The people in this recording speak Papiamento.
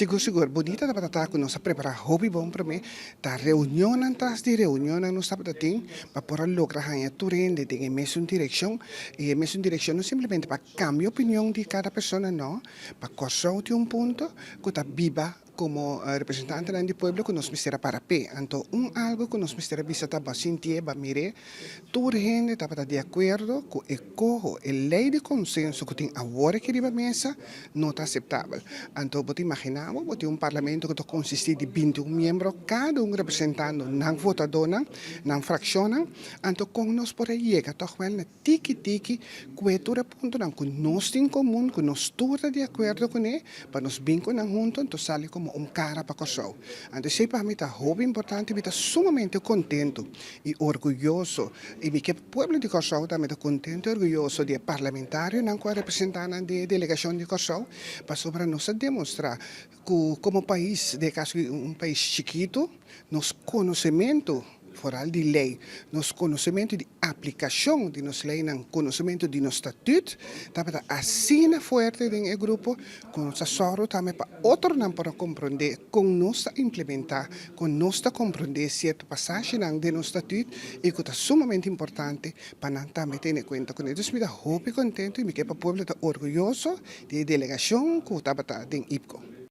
Sigur sigur, bunita tabata ta ku nos a prepará hopi bon promé, ta reunionnan tras di reunionnan nos tabata tin pa por a logra haña tur hende den e mesun direkshon, i e mesun direkshon no simplemente pa kambia opinion di kada persona no, pa Kòrsou tin un punto ku ta biba komo representantenan di pueblo ku nos mester a para p'e. Anto un algu ku nos mester a bisa ta bo a sintié, bo a mir'é, tur hende tabata di akuerdo ku e koho, e lei di konsenso ku tin awor aki riba mesa no ta aseptabel. Anto bo ta imaginá bo, bo tin un parlamento ku ta konsistí di 21 miembro, kada un representando nan votadónan, nan frakshonnan, anto kon nos por a yega tòg wèl na tiki tiki ku e tur e puntonan ku nos tin komun, ku nos tur ta di akuerdo kuné, pa nos bin ku nan huntu anto sali komo un kara pa Kòrsou. Anto esei pa mi ta hopi importante, mi ta sumamente kontentu i orguyoso i mi ke pueblo di Kòrsou tambe ta kontentu i orguyoso di e parlamentarionan ku a representá nan den e delegashon di Kòrsou, pasobra nos a demostrá ku komo pais, den e kaso un pais chikitu, nos konosementu foral di lei, nos konosementu di aplikashon di nos leinan, konosementu di nos statüt tabata asina fuerte den e grupo ku nos a sòru tambe pa otronan por a komprondé kon nos ta implementá, kon nos ta komprondé sierto pasashinan den nos statüt i ku ta sumamente importante pa nan tambe tene kuenta kuné. Dus mi ta hopi kontentu i mi ke pa pueblo ta orguyoso di e delegashon ku tabata den IPKO.